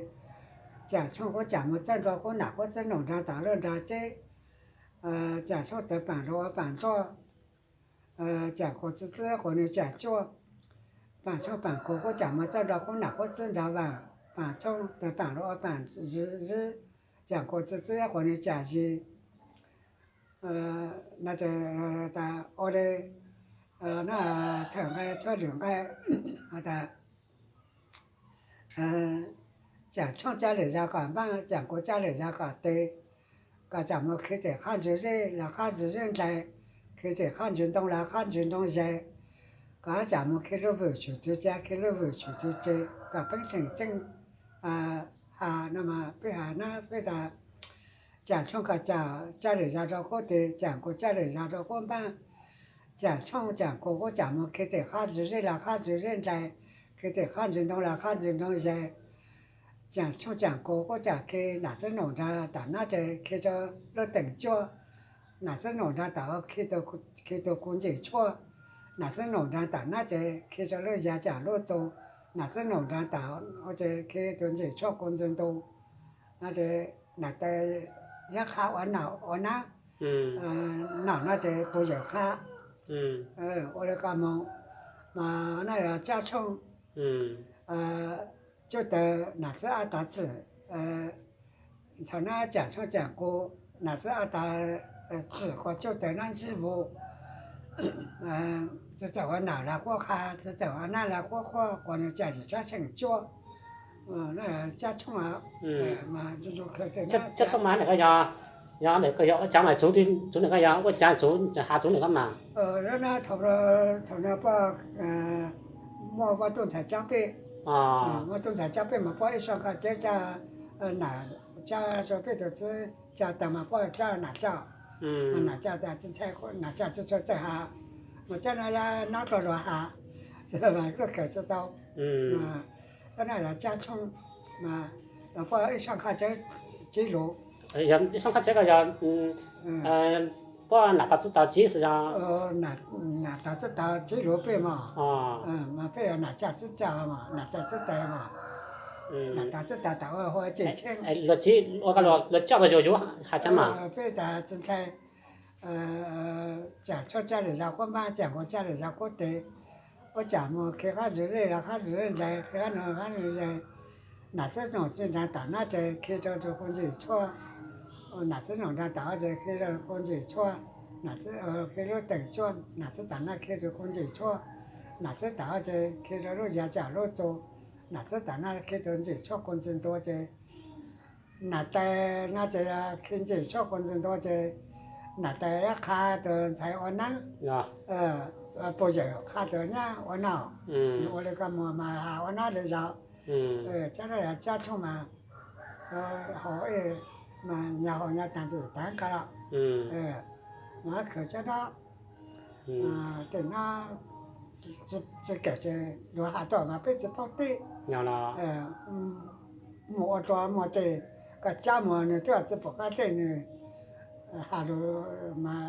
Caam Tshoob kuab cam moog txawb nrug kuab nam kuab txwb noom nraag tom lub nraag ceb. Caam Tshoob tawv paam lug ua paam ntsuab, Caam Kuas txwb txwb quas nwg caam cuab. Paam Tshoob Paam Kuas kuab cam moog txawb nrug kuab nam kuab txwb nraag vaam, Paam Tshoob tawv paam lug ua paam zib, Caam Kuas txwb txwb quas nwg caam zis. No ces tas ua le, no thawm nqai tshuab lwm nqai has tas Caam Tshoob cab lwm zag kom npaab, Caam Kuas cab lwm zag kom tes, koj cam moog khi tes qab ntsug zeb los qab ntsug zeb nqai, khi tes qab ntsug ntoo los qab ntsug ntoo zag, koj cam moog khi lub vwm tshwm tug ca, khi lub vwm tshwm tug ceg, koj peeb tsheem tseeb has no mas peb has na peb tas Caam Tshoob koj cab lwm zag rau kuab tes, Caam Kuas cab lwm zag rau kuab npaab. Caam Tshoob Caam Kuas kuab cam moog khi tes qab ntsug zeb los qab ntsug zeb nqai, khi tes qab ntsug ntoo los qab ntsug ntoo zag. Caam Tshoob Caam Kuas kuab cam khi nam txwb noom nraag tom nab ces khi rau lub teem cuab, nam txwb noom nraag tom khi tug kuv nceem tshuaj, nam txwb noom nraag tom nab ces khi rau lub yag cam lub tu, nam txwb noom nraag tom ces khi tug nceem tshuaj kuv ntxwg ntu. No ces nam tais yab qha ua naum ua nab, naum no ces puj yawm qha. Ua le koj moog, mas no yog Cab Tshooj, Cub Tawg nam txwb ab tav txim. Thaum nab Caam Tshooj Caam Kuas nam txwb ab tav txim kuas Cub Tawg nab ntsib vus, txawm ua naum los quab qha, txawm ua nab los quab quaj, kuas nws cam yim Cab Tsheej cuab. Cab Tshooj, Cab Tshooj mas ntawm ko yog, yog ntawm ko yog ua caav mas txug, txug ntawm ko yog ua caav txug, has txug ntawm ko mas. Thaum no puab muaj Vaj Tuj Ntxhais Cab Pej, Vaj Tuj Ntxhais Cab Pej mas puab ib sab nqaj ceb cab, nam cab rau peb tug txwb cab tag mas puab cab nam cab, nam cab tag txwb ntshai, nam cab txwb tshua txawj has, mas cab no yog nab dlua luag has, kawm tsi tau. Cab no yog Cab Tshooj, puab ib sab nqaj ceb txib lug. Ib sab nqaj ceb ko yog puab nam tav txwb tav txib xwb yog? Nam tav txwb tav txib lug peb mog, mas peb yog nam cab txwb cab mog, nam tav txwb tav mog, nam tav txwb tav tas ua hu cem cheeb. Luag txib ua ko luag coj luag yug yug has cab mas. Peb tas tsi ntshai, Caam Tshooj cab lwm zag quab npaab, Caam Kuas cab lwm zag quab tes, puab cam moog khi qab zug zej los qab zug zej nqai, khi qab nug qab nug zag. Nam txwb noom nraag tom nab ces khi rau tug kuv nceem tshuaj, nam txwb noom nraag tom ob ces khi rau kuv nceem tshuaj, nam txwb khi lub teem cuab, nam txwb tom nab khi tug kuv nceem tshuaj, nam txwb tom ob ces khi rau lub yag cam lub tu, nam txwb tom nab khi tug nceem tshuaj kuv ntxwg ntua ces nam tais no ces khi nceem tshuaj kuv ntxwg ntua ces nam tais yab qha tug ntxhais ua naab, puj yawm qha tug nyab ua naum, ua le koj moog mas has ua naab le zag. Cab no yog Cab Tshooj mas hau, mas nyag hau nyag taag tsi taag koj los, mas khawm cab no tej no tsi kawm ces luag has tuaj mas peb tsi paub teb. Mus ua dlua muag tej, koj cab muag nwg twb tsi pum qab tej nwg has lug mas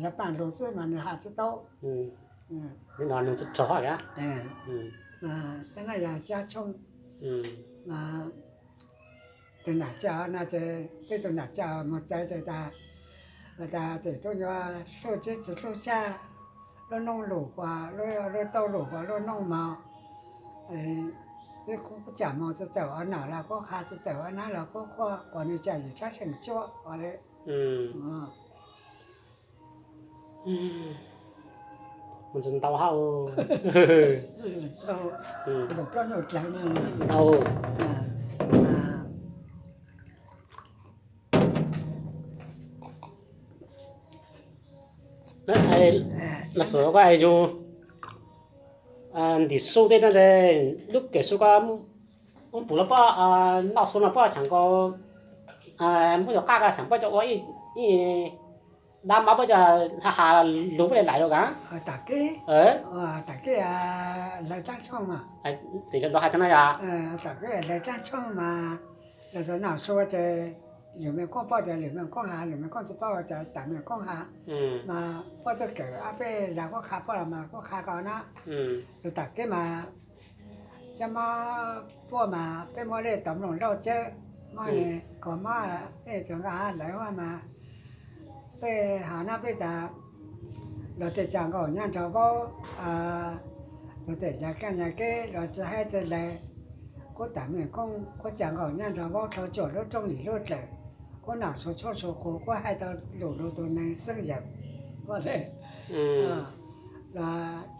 yog paaj lug xwb mas nwg has tsi tau. Nwg tsi raug. Cab no yog Cab Tshooj, tug nam cab no ces peb tug nam cab moog txawv ces tas Has tas tseem tuaj nyuaj hlub txib tsis hlub xyab, lub nooj lum kuas lub tauj lum kuas lub nooj mos, txib kuj cam mos tsis txawm ua nam los kuj qha tsis txawm ua nab los kuj qhuaj kuas nws cam yim rab seem cuab ua li. Mus ntau hab. Ntau. Los xwb koj yug ntim su tej no, lub kev su koj muab pum lub pob noj su no pob xyeem nkaus, muab cov qaj ko xyeem pob cov ua ib dab mab pob cov ha ha lug puab li lais rau ka. Tam kev, tam kev lawv tsaab tshooj mas, tam kev lawv tsaab tshooj mas, lawv txawm noj su ces lwm me koob paub ces lwm me koob has, lwm me koob tsis paub ces tam me koob has. Mas puab txuj kawm ob peb yam kuj qha puab los mas kuj qha ko na. Txug tam kev mas cov mob puab mas peb muab lej tau mloog lauj cawb, mob ne, kos mob peb txug nqaj hab lawv mas peb has na peb tas luag tej tsa nkaum nyab nrog vaub, txug tej yav keej yav kev luag tsis haib tsis lawv, kuj tam me koob kuj tsa nkaum nyab nrog vaub dlhau cuam lub rooj yim lub dlawm, kuj nam su tshoob su qus kuj hais tau lus lug tus neeg xeeb yawm. Luag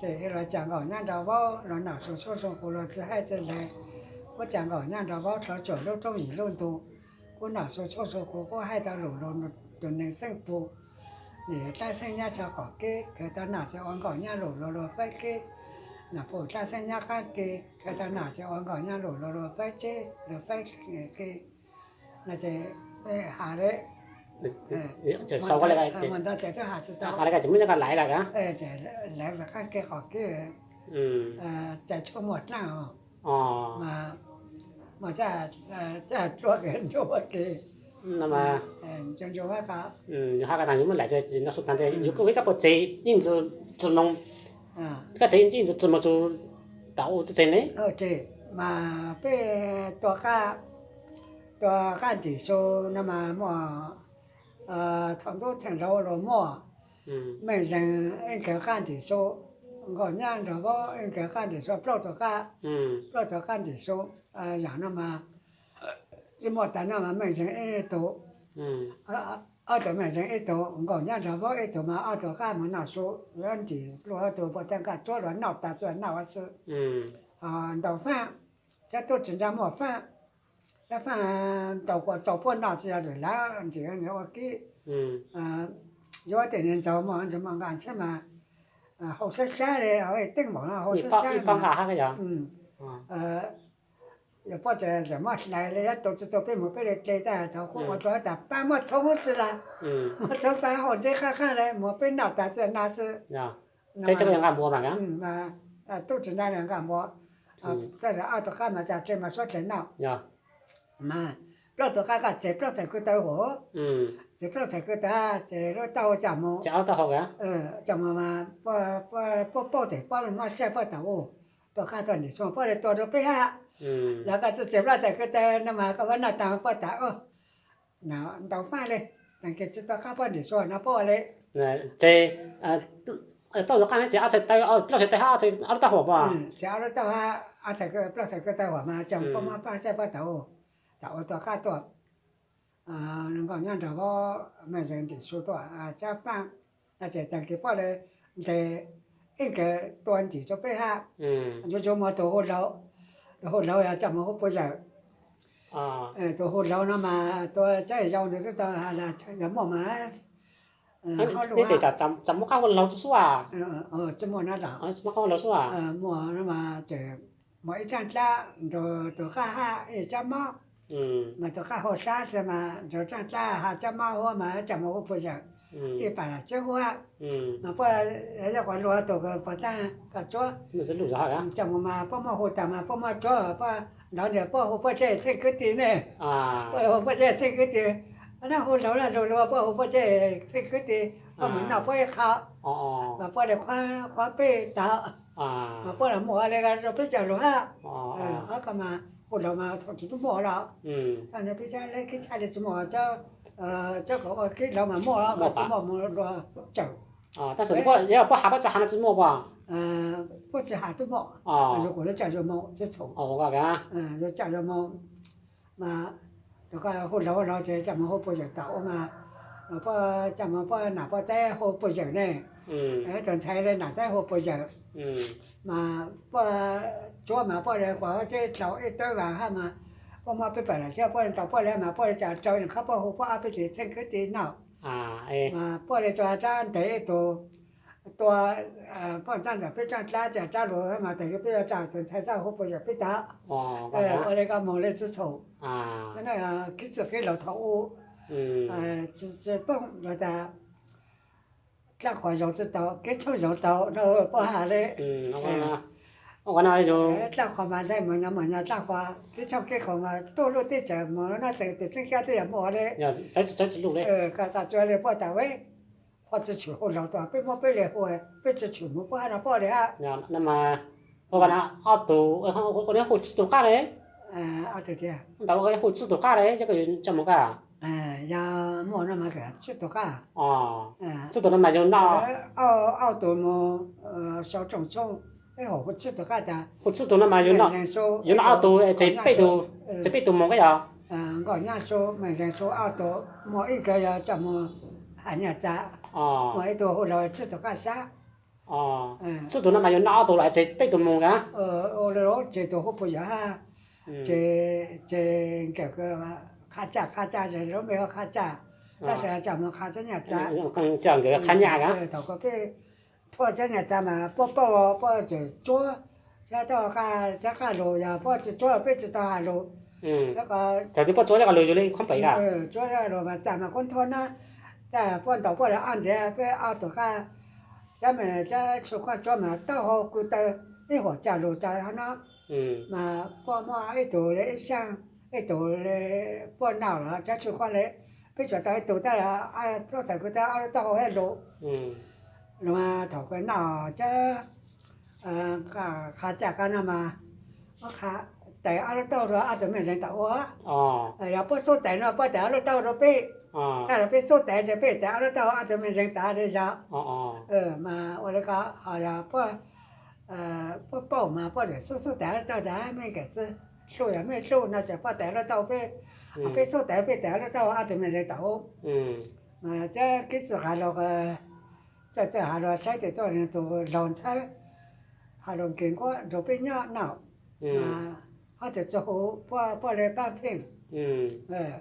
ces luag tsa nkaum nyab nrog vaub, luag nam su tshoob su qus luag tsis haib tsis lawv, kuj tsa nkaum nyab nrog vaub dlhau cuam lub rooj yim lub ntu, kuj nam su tshoob su qus kuj hais tau lus lug tus neeg xeeb pug. Nim dlaab xeeb nyab tshaj qom kev, khaws tau nam tsis ua nkaum nyab lug luag luag faib kev, nam pug dlaab xeeb nyab qaab kev, khaws tau nam tsis ua nkaum nyab lug luag luag faib tsev luag faib kev. No ces has li, mus ntau ces twb has tsis tau, lawv qaab kev qom kev, txais tshuaj muaj dlaab, mas muaj txaj dluab kev ncuab kev, ncu ncu hab ko, yus hab ko taag yus muab laim no su taag tes yus kuj ib kab puag tsev yeej tsi mloog, kab tsev yeej tsi mloog txug tas u tsi tsev ne. Mas peb tua qab, tua qab ntim su no mas muaj thaum ntub theem laus los muaj, Meej Zeeg ib nkawg qab ntim su, nkaum nyab nrog vaub ib nkawg qab ntim su, plaub tug qab, plaub tug qab ntim su. Yaam no mas ib muaj tas no mas Meej Zeeg ib tug, ob tug Meej Zeeg ib tug, nkaum nyab nrog vaub ib tug mas ob tug qab mus noj su, yuav ntim luag ob tug puag ta nqaj tsuab luag noj tas txuj noj ua si. Ntaus faaj, cov tub tsis nrag muaj faaj, cov faaj ntaus kuas txaus puab noj tsis yog lwm lawv ntim ua kib, yuav tej niag ntxaug muaj ntsis muaj nqaj ntshiab mas hau sab sab li, teeb npaum no hau sab sab. Yog puab tseem muab hlais li, yog tus tsis tus peb mus peb li dle tag thaum kuv ua dua tas pab muab txhob xwb las, muab txhob pab hau ntseb qab qab li mus peb noj tas txuj noj xwb. Tub tsis nrag nqaj npua, tab sis ob tug qab mas tsa dle mas suab dle noj. Mas plaub tug qab ko txiav plaub txhais kwv taw huam, txiav plaub txhais kwv taw ces lub taub hau coj mus, coj mus mas puab paub tes puab muab saib puab tau u, tua qab tuaj ntim su puab li tua rau peb hab. Lawv ko txiav plaub txhais kwv taw no mas koj muab noj tas puab tas u, ntaus faaj li, taag kis tsis tua qab puab ntim su no puab ua li. Ces plaub tug qab txiav ob txhais taw, plaub txhais taw hab ob lub taub huam mas, txiav ob lub taub hab, plaub txhais kwv taw huam mas coj puab muab faaj saib puab tau u, tau u tua qab tuaj. Nkaum nyab nrog vaub Meej Zeeg ntim su tuaj tsab faaj, no ces taag kis puab li ntes ib nkawg tua ntim rau peb hab. Yuav yuav muab tus hu laug, tus hu laug yog coj mus hu puj yawm. Tus hu laug no mas tua tsab yau ntawd twb tau has las yog muaj mas, tsis muaj qab hu laug xwb, tsis muaj qab hu laug xwb. Muaj no mas ces muaj ib tsaab dlaab nrug tus qab hab ib tsaab mob, mas tus qab hu sab xwb mas nrug tsaab dlaab has tsaab mob huab mas coj mus hu puj yawm ib pas tsib huab. Mas puab yog quas luag tus puag ta koj tsuab, coj mus mas puab muab hu tas mas puab muab tsuab puab, ntawd ntias puab hu puab tsev txheej kwv tij ne, puab hu puab tsev txheej kwv tij, nab hu laug laj lug lug puab hu puab tsev txheej kwv tij, puab mus noj puab ib qho, mas puab li qhuab peb tag, mas puab los muaj li rau peb cov lug hab. Ob ko mas hu laug mas thaum tsis tub muaj los, peb cov leb kib tshaj li tsis muaj cov Cov kom ua kib hlauv mas muaj, muaj tsis muaj mus dua cawm. Tab sis yog puab hav puab tsi hav no tsis muaj puas? Puab tsis hav tub muaj, yog kuv lub caij zoo moo tsis txhoom. Lub caij zoo moo mas, tus koj hu hlauv hu hlauv ces coj mus hu puas yawm tau ua mas, puab coj mus puab nam puab teb hu puas yawm ne, tus ntxhais li nam teb hu puas yawm. Mas puab cuab mas puab li kuas tib dlau ib tawb vas hab mas, puab muab peb pam lam siab puab li tau puab li mas puab li cas rau nws khab puab hu puab ob peb tis txheej kwv tij noj. Mas puab li tso rab ntev ib tug tua, puab ntxab ntawm peb rab dlab ces rab lug mas tag kis peb yuav rau tus ntxhais rau hu puas yawm peb tau. Ua li koj moog li tsis txhoom. Kib txwj kib laug thaum ub tsis poob los tas, dlaab qhuas zoo tsis tau, kib tshooj zoo tau no puab has li. Dlaab qhuas mas ntshai mus nyob mus nyob dlaab qhuas kib tshooj kib qhuas mas tuaj lub teb chaws mus noj xeem pem xeeb kab twb yog muaj li. Koj tsis tshua li puab tas ua, puab tsis tshwm hu laug tas peb muab peb li hu, peb tsis tshwm mus puab hab no puab li hab. Ua no ob tug, ua neb hu tsib tug qab li. Ntawd ua hu tsib tug qab li, yog koj yuav coj mus koj? Yog muaj no mas tsib tug qab. Tsib tug no mas yug noj, ob tug mus sau tsoom tshoob, peb hu tsib tug qab tas. Hu tsib tug no mas yug noj ob tug, tseg peb tug, tseg peb tug mus koj yog? Nkauj Nyab Su, Meej Zeeg Su ob tug, muaj ib kawg yog coj mus hais nyaj txag, muaj ib tug hu laug tsib tug qab sab. Tsib tug no mas yug noj ob tug los tseg peb tug mus koj? Ua li tseg tus hu puas yawm hab, ces nkawd qha caj qha caj ces lub npe hu qha caj, tab sis coj mus qha txog nyaj txag. Nkawd qha nyaj koj? Thaum ko peb thuaj txog nyaj txag mas puab pauj puab tseem tsuab, txhob tau qaj, txhob qaj lug, yog puab tsis tsuab peb tsis tau has lug. Thaum twg puab tsuab txhob qaj lug yug li khuab pem koj? Tsuab txhob qaj lug mas txag mas kub nthuab nab, txag puab ntaus puab li ob ntiav peb ob tug qaj, cov me cov tshu khuaj tsuab mas taub hau kws taw ib huam coj lug txog hov no. Mas puab muab ib tug li ib xyaab, ib tug li puab noj los cov tshu khuaj li, peb tsuas tau ib tug tab, plaub txhais kws tau ob lub taub hau hab lug. Lug mas thaum kws noj cov qha caj qha no mas, muab qha tais ob lub taub hau rau ob tug mej zeeg tau ua. Yog puab xub tais no puab tais ob lub taub hau rau peb, tab yog peb xub tais ces peb tais ob lub taub hau ob tug mej zeeg tas li yog. Mas ua li ko ho yog puab, puab pauj mas puab tseem xub xub tais ob lub taub hau tas mej kev txwj hlu yog mej hlu no ces puab tais ob lub taub hau peb, peb xub tais peb tais ob lub taub hau ob tug mej zeeg tau ua. Mas cov kev txwj has lug, txawj txawj has lug saib tes tuaj nws tus laug ntxhawb, has lug nkees nkuab nrug peb nyob noj, mas ho tes txug hu puab, puab li paab pheej,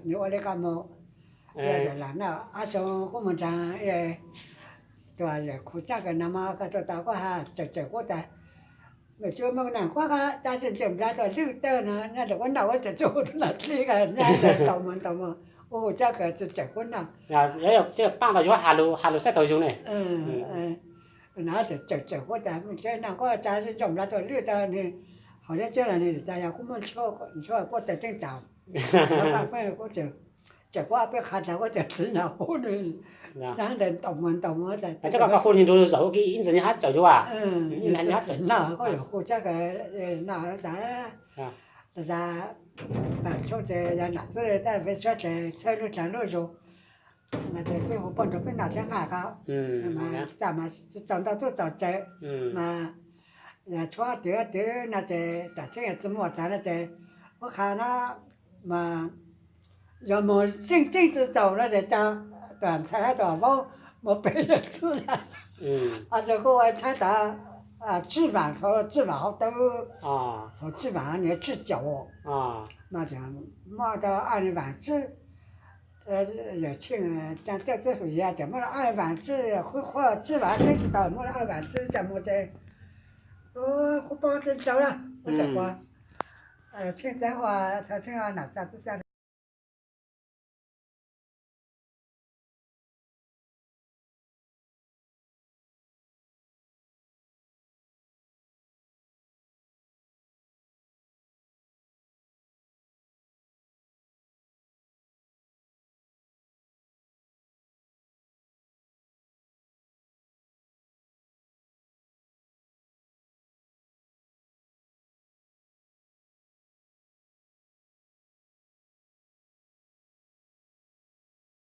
nws ua li ko moog. Yog lam noj ob xyoo kuv moog nraag, tus yawm khu caj kws nag mo koj tuaj tau kuv has tsawm tsawm kuv tas, mej tsi muaj naag kuab qab cab sib ntseej nplhaib tuaj lwj tawg no, nyob tes kuv noj kuv tseem tsi hu tug nam dlib ko, nyob tau moog tau moog, kuv hu cab kws tsi tsawm kuv noj. Paab tau yug has lug saib tau yug ne. Nag tsawm tsawm kuv tas mej tsi naag kuab cab sib ntseej nplhaib tuaj lwj tawg ne, ho cab cab los ne, tas yog kuv muaj ntsuab puab tes teeb tsaus, kuv tseem kuab peb qha tas kuv tseem txiv noj kuv ne. Nyob ntawd tau moog tau moog tas koj hu li nrug zaum ua ke ib ntsis nyob hab tsaum yug as. Noj kuj yuav hu cab kws noj tas, tas, tas tshoob ces yog nam txwj tab peb suav dlawg txhawb lub dlaag lub zug, mas ces peb hu puab nrug peb noj tshab nqaj ko, mas txaj mas tsi txaus ntau tuaj txaus tsawv, mas yog tshuav twv twv no ces tam tseeb yog tsi muaj tas no ces, ua qha no mas yog moog zeej tseeb tsi txaus no ces coj tus ntxhais hab tus vaub moog pem yawg txwj lawm. Ob tug kuj ua tshab tas tsib vaam, thaum tsib vaam hauv tawb, thaum tsib vaam niam tsib caum, mas muab tau ob vaam tsib, yawm Tsheej Txawj Txwj Fwm Yaj tseem muab ob vaam tsib, qhuav qhuav tsib vaam tseeb tsi tau, muab ob vaam tsib coj moog ces kuv paub tsi dlhau lawm, kuv tseem kuas Tsheej Txawj Huaj, Tsheej Huaj nam tsa txwj caj